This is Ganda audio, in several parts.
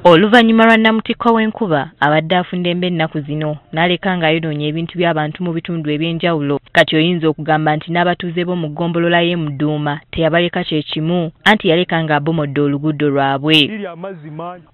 Oluvannyuma lwa Namutikwa w'enkuba abadde afunda embe ennaku zino n'aleka ng'ayonoonye ebintu by'abantu mu bitundu eby'enjawulo. Kati oyinza okugamba nti n'abatuuze b'omu ggombolola y'e Muduuma teyabaleka kye kimu, anti yaleka ng'abomodde oluguudo lwabwe.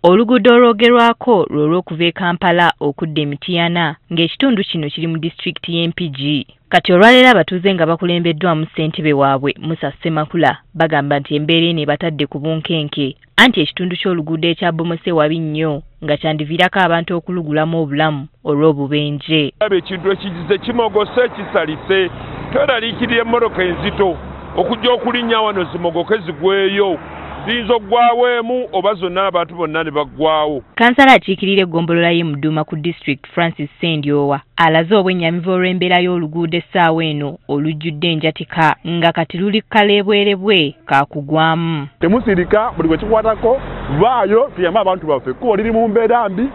Oluguudo olwogerwako lwe lw'okuva e Kampala okudda e Mityana, ng'ekitundu kino kiri mu disitulikiti y'e Mpigi. Kati olwaleero abatuuze nga bakulembeddwamu ssentebe waabwe Musa Ssemakula bagamba nti embeera eno ebatadde ku bunkenke, anti ekitundu ky'oluguudo ekyabomose wabi nnyo nga kyandiviirako abantu okulugulamu obulamu olw'obubenje. Ekintu ekigize kimogose kisalise, tweraliikirira emmotoka enzito okujja okulinnya wano zimogoke zigweyo, ziyinza okugwawo emu oba zonna abantu bonna ne baggwawo. Kansala akiikirira eggombolola y'e Muduuma ku disitulikiti Francis Sendyowa alaze obwennyamivu olw'embeera y'oluguudo essaawa eno olujjudde enjatika nga kati luli kaleebwerebwe kaakugwamu. Temusirika, buli gwe kikwatako vaayo tuyambe abantu baffe. Ekkubo liri mu mbeera mbi,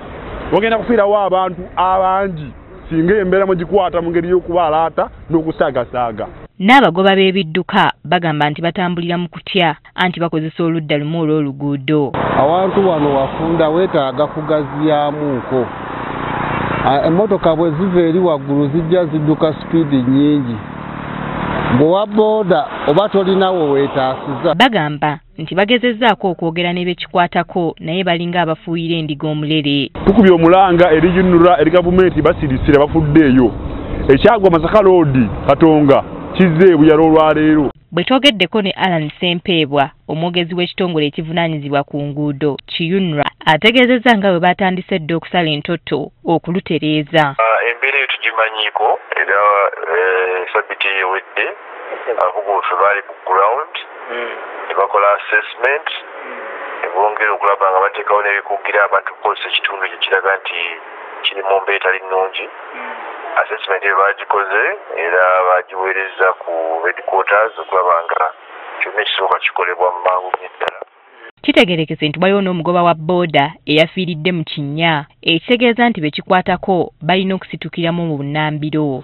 wagenda kufiirawo abantu abangi singa embeera mugikwata mu ngeri y'okubalaata n'okusaagasaaga. N'abagoba b'ebidduka bagamba nti batambulira mu kutya anti bakozesa oludda lumu olw'oluguudo. Awantu wano wafunda weetaaga kugaziyaamuuko. Emmotoka bwe ziva eri waggulu zijja zidduka sipiidi nnyingi. Bw'owa booda oba tolinawo weetaasiza. Bagamba nti bagezezzaako okwogera ne bekikwatako naye balinga abafuuyira endiga omulere. Tukubye omulanga eri UNRA eri gavumenti basirisira bafuddeeyo. Ekyagwa Masaka Road Katonga kizze ebuyala olwaleero. Bwe twogeddeko ne Alan Ssempeebwa, omwogezi w'ekitongole ekivunaanyizibwa ku nguudo ki UNRA, ategeezezza nga bwe batandise dda okusala entotto okulutereeza. Embeera eyo tugimanyiiko era sabiti ewedde abakugu baffe baali ku ground ne bakola assessment ne bongera okulaba nga bateekawo n'ebikugira abantu okukozesa ekitundu ekyo kiraga nti kiri mu mbeera etali nnungi. Assessment eyo bagikoze era bagiweereza ku headquarters okulaba nga kyonna ekisooka kikolebwa mu mangu ddala. Kitegeerekese nti waliwo n'omugoba wa booda eyafiiridde mu kinnya, ekitegeeza nti bekikwatako balina okusitukiramu mu bunnambiro.